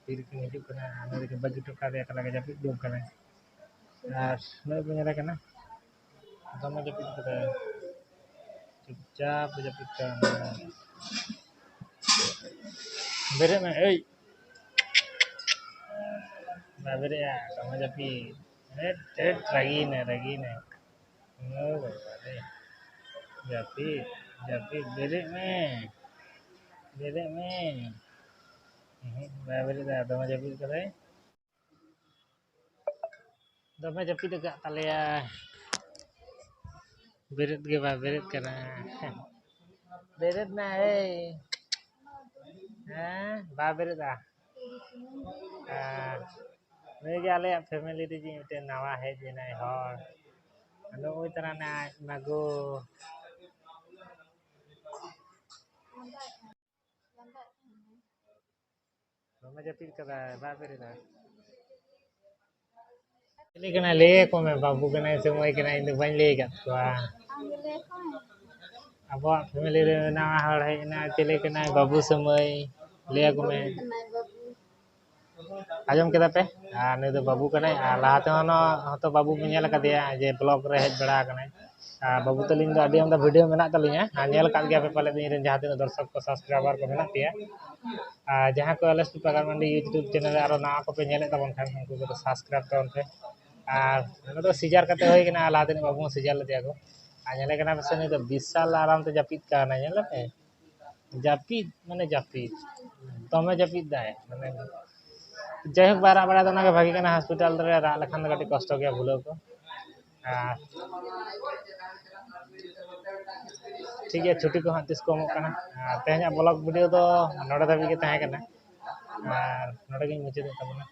ᱛᱤᱨᱮᱠᱤᱱ ᱦᱤᱡᱩᱜ ᱠᱟᱱᱟ, ᱟᱨ ᱱᱚᱰᱮ ᱠᱤᱱ ᱵᱟᱹᱜᱤ ᱦᱚᱴᱚ ᱠᱟᱫᱮᱭᱟ, ᱮᱠᱞᱟ ᱜᱮ ᱡᱟᱹᱯᱤᱫ ᱡᱚᱝ ᱠᱟᱱᱟᱭ᱾ ᱟᱨ ᱱᱚᱜᱼᱚᱭ ᱯᱮ ᱧᱮᱞᱮ ᱠᱟᱱᱟ, ᱫᱚᱢᱮ ᱡᱟᱹᱯᱤᱫ ᱠᱟᱫᱟᱭ, ᱪᱩᱯᱪᱟᱯ ᱮ ᱡᱟᱹᱯᱤᱫ ᱠᱟᱱᱟ᱾ ᱵᱮᱨᱮᱫ ᱢᱮ, ᱮᱭ᱾ ᱵᱟᱭ ᱵᱮᱨᱮᱫᱼᱟ, ᱫᱚᱢᱮ ᱡᱟᱹᱯᱤᱫ᱾ ᱦᱮᱴ, ᱦᱮᱴ, ᱨᱟᱹᱜᱤᱭᱮᱱᱟᱭ, ᱨᱟᱹᱜᱤᱭᱮᱱᱟᱭ᱾ ᱳ ᱵᱟᱵᱟ ᱨᱮ᱾ ᱡᱟᱹᱯᱤᱫ, ᱡᱟᱹᱯᱤᱫ, ᱵᱮᱨᱮᱫ ᱢᱮ᱾ ᱵᱮᱨᱮᱫ ᱢᱮ᱾ ᱩᱦᱩᱸ, ᱵᱟᱭ ᱵᱮᱨᱮᱫᱼᱟ, ᱫᱚᱢᱮ ᱡᱟᱹᱯᱤᱫ ᱠᱟᱫᱟᱭ᱾ ᱫᱚᱢᱮ ᱡᱟᱹᱯᱤᱫ ᱟᱠᱟᱫ ᱛᱟᱞᱮᱭᱟᱭ᱾ ᱵᱮᱨᱮᱫ ᱜᱮ ᱵᱟᱭ ᱵᱮᱨᱮᱫ ᱠᱟᱱᱟ᱾ ᱵᱮᱨᱮᱫ ᱢᱮ, ᱮᱭ᱾ ᱦᱮᱸ, ᱵᱟᱭ ᱵᱮᱨᱮᱫᱼᱟ᱾ ᱟᱨ ᱱᱩᱭ ᱜᱮ ᱟᱞᱮᱭᱟᱜ ᱯᱷᱮᱢᱮᱞᱤ ᱨᱮ ᱡᱮ ᱢᱤᱫᱴᱮᱱ ᱱᱟᱣᱟ ᱦᱮᱡ ᱮᱱᱟᱭ ᱦᱚᱲ᱾ ᱟᱫᱚ ᱱᱩᱜᱼᱩᱭ ᱛᱟᱨᱟᱱᱟᱭ ᱟᱡ ᱢᱟᱹᱜᱩ᱾ ᱫᱚᱢᱮ ᱡᱟᱹᱯᱤᱫ ᱠᱟᱫᱟᱭ, ᱵᱟᱭ ᱵᱮᱨᱮᱫᱟ᱾ ᱪᱤᱞᱤ ᱠᱟᱱᱟᱭ? ᱞᱟᱹᱭ ᱟᱠᱚ ᱢᱮ, ᱵᱟᱹᱵᱩ ᱠᱟᱱᱟᱭ ᱥᱮ ᱢᱟᱹᱭ ᱠᱟᱱᱟᱭ, ᱤᱧ ᱫᱚ ᱵᱟᱹᱧ ᱞᱟᱹᱭ ᱟᱠᱟᱫ ᱠᱚᱣᱟ᱾ ᱟᱵᱚᱣᱟᱜ family ᱨᱮ ᱱᱟᱣᱟ ᱦᱚᱲ ᱦᱮᱡ ᱮᱱᱟ, ᱪᱤᱞᱤ ᱠᱟᱱᱟᱭ, ᱵᱟᱹᱵᱩ ᱥᱮ ᱢᱟᱹᱭ? ᱞᱟᱹᱭ ᱟᱠᱚ ᱢᱮ᱾ ᱟᱸᱡᱚᱢ ᱠᱮᱫᱟ ᱯᱮ? ᱟᱨ ᱱᱩᱭ ᱫᱚ ᱵᱟᱹᱵᱩ ᱠᱟᱱᱟᱭ, ᱟᱨ ᱞᱟᱦᱟ ᱛᱮᱦᱚᱸ ᱱᱚᱣᱟ ᱦᱚᱸᱛᱚ ᱵᱟᱹᱵᱩ ᱯᱮ ᱧᱮᱞ ᱟᱠᱟᱫᱮᱭᱟ ᱡᱮ vlog ᱨᱮ ᱦᱮᱡ ᱵᱟᱲᱟ ᱟᱠᱟᱱᱟᱭ᱾ ᱟᱨ ᱵᱟᱹᱵᱩ ᱛᱟᱹᱞᱤᱧ ᱫᱚ ᱟᱹᱰᱤ ᱟᱢᱫᱟ video ᱢᱮᱱᱟᱜ ᱛᱟᱹᱞᱤᱧᱟ, ᱟᱨ ᱧᱮᱞ ᱟᱠᱟᱫ ᱜᱮᱭᱟ ᱯᱮ ᱯᱟᱞᱮᱫ ᱤᱧ ᱨᱮᱱ ᱡᱟᱦᱟᱸ ᱛᱤᱱᱟᱹᱜ ᱫᱚᱨᱥᱚᱠ ᱠᱚ, subscriber ᱠᱚ ᱢᱮᱱᱟᱜ ᱯᱮᱭᱟ᱾ ᱟᱨ ᱡᱟᱦᱟᱸ ᱠᱚ ᱮᱞ ᱮᱥ ᱯᱤ ᱯᱟᱜᱟᱲ ᱢᱟᱱᱰᱤ YouTube channel ᱨᱮ ᱟᱨᱚ ᱱᱟᱣᱟ ᱠᱚᱯᱮ ᱧᱮᱞᱮᱫ ᱛᱟᱵᱚᱱ ᱠᱷᱟᱱ, ᱩᱱᱠᱩ ᱠᱚᱫᱚ subscribe ᱛᱟᱵᱚᱱ ᱯᱮ᱾ ᱟᱨ ᱱᱚᱰᱮ ᱫᱚ ᱥᱤᱡᱟᱨ ᱠᱟᱛᱮ ᱦᱩᱭ ᱠᱟᱱᱟ, ᱟᱨ ᱞᱟᱦᱟ ᱛᱮᱱᱤᱡ ᱵᱟᱹᱵᱩ ᱦᱚᱸ ᱥᱤᱡᱟᱨ ᱞᱮᱫᱮᱭᱟ ᱠᱚ᱾ ᱟᱨ ᱧᱮᱞᱮ ᱠᱟᱱᱟ ᱯᱮᱥᱮ, ᱱᱩᱭ ᱫᱚ ᱵᱤᱥᱟᱞ ᱟᱨᱟᱢ ᱛᱮ ᱡᱟᱹᱯᱤᱫ ᱠᱟᱱᱟᱭ, ᱧᱮᱞ ᱯᱮ᱾ ᱡᱟᱹᱯᱤᱫ ᱢᱟᱱᱮ ᱡᱟᱹᱯᱤᱫ, ᱫᱚᱢᱮ ᱡᱟᱹᱯᱤᱫ ᱫᱟᱭ ᱢᱟᱱᱮ᱾ ᱡᱟᱭᱦᱳᱠ, ᱵᱟᱭ ᱨᱟᱜ ᱵᱟᱲᱟᱭ ᱫᱚ ᱚᱱᱟᱜᱮ ᱵᱷᱟᱜᱮ ᱠᱟᱱᱟ᱾ Hospital ᱨᱮ ᱨᱟᱜ ᱞᱮᱠᱷᱟᱱ ᱫᱚ ᱠᱟᱹᱴᱤᱡ ᱠᱚᱥᱴᱚ ᱜᱮᱭᱟ ᱵᱷᱩᱞᱟᱹᱣ ᱠᱚ᱾ ᱟᱨ ᱴᱷᱤᱠ ᱜᱮᱭᱟ, ᱪᱷᱩᱴᱤ ᱠᱚ ᱦᱟᱸᱜ ᱛᱤᱥ ᱠᱚ ᱮᱢᱚᱜ ᱠᱟᱱᱟ᱾ ᱟᱨ ᱛᱮᱦᱮᱧᱟᱜ vlog video ᱫᱚ ᱱᱚᱰᱮ ᱫᱷᱟᱹᱵᱤᱡ ᱜᱮ ᱛᱟᱦᱮᱸ ᱠᱟᱱᱟ᱾ ᱟᱨ ᱱᱚᱰᱮ ᱜᱤᱧ ᱢᱩᱪᱟᱹᱫᱮᱫ ᱛᱟᱵᱚᱱᱟ᱾